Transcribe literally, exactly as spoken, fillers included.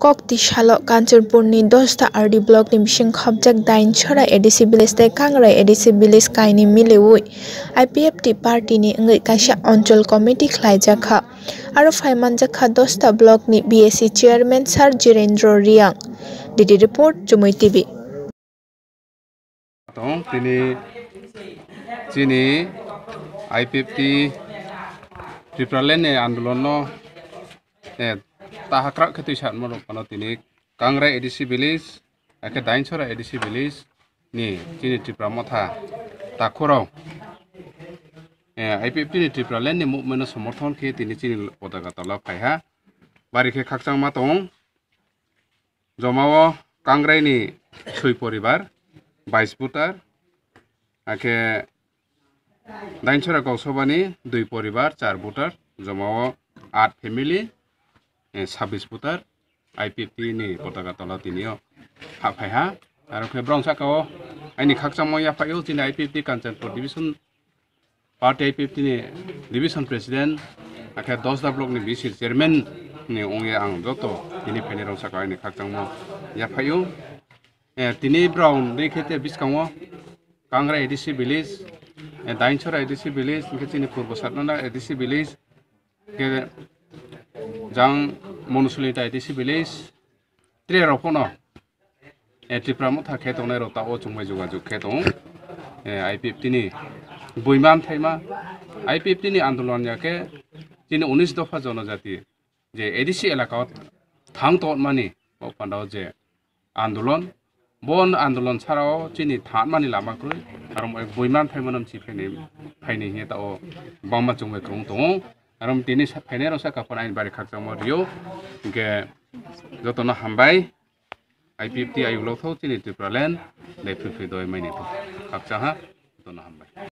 Kokti salo Kanchanpurni dosta R D blockni bising khopjak Dainchora A D C village tei Kangrai A D C village kainwi miliwi I P F T partyni wngwi kaisa Anchal Committee khlaijakha. Aro phaimanjakha dosta blockni B A C chairman Sir Jirendra Reang. D D report, Chumui T V. Tong tini chini I P F T Tipraland ni andolon no, eh, tahakrak khe twi satma rok phano tini Kangrai A D C village, akhe Dainchora A D C village ni chini Tipra Motha takhurok, eh, I P F T ni Tipraland ni movement no somorthon khe tini chini potaka tola phaiha. Bari khe khakchangma tong. Jomao Kangrai ni soi poribar, bais voter, akhe Dainchora Gausabani dui poribar, char voter, jomao aat family, eh, sabis voter, I P F T ni potaka tola tinio haphaiha. Aro khe brong sakao aini khakchangma yaphaio chini I P F T Kanchanpur division party I P F T ni division president, akhe Dosda block ni B C chairman ni ongya ang joto tini phaini rong sakao aini khakchangma yaphaio. Eh, tini brong dei khe te biskango Kangrai A D C village, eh, Dainchora A D C village, hingkhe chini Purbo Satnana A D C village, hingkhe jang Monusulita A D C village, tre rok phano, eh, Tipra Motha khe tongnai rok ta o chwngbai jogajog khe tongo. Eh, I P F T ni buiman thaima, I P F T ni andolon ya khe chini unis dopha jonojati je A D C elaka o thang tongmani o pandao je andolon, bo andolon sarao chini thangmani lama kwrwi, aro bo buiman phaimano mchi phaini, phaini hiya ta o bangma chwngbai kwrwng tongo. Aro tini sa-, phainai rok saka phano aini bari khakchangma rio, hingkhe jotono hambai. I P F T ayuk lokthok chini Tipraland, dai phwrwngphwrwng doi maini khakchangha, jotono hambai.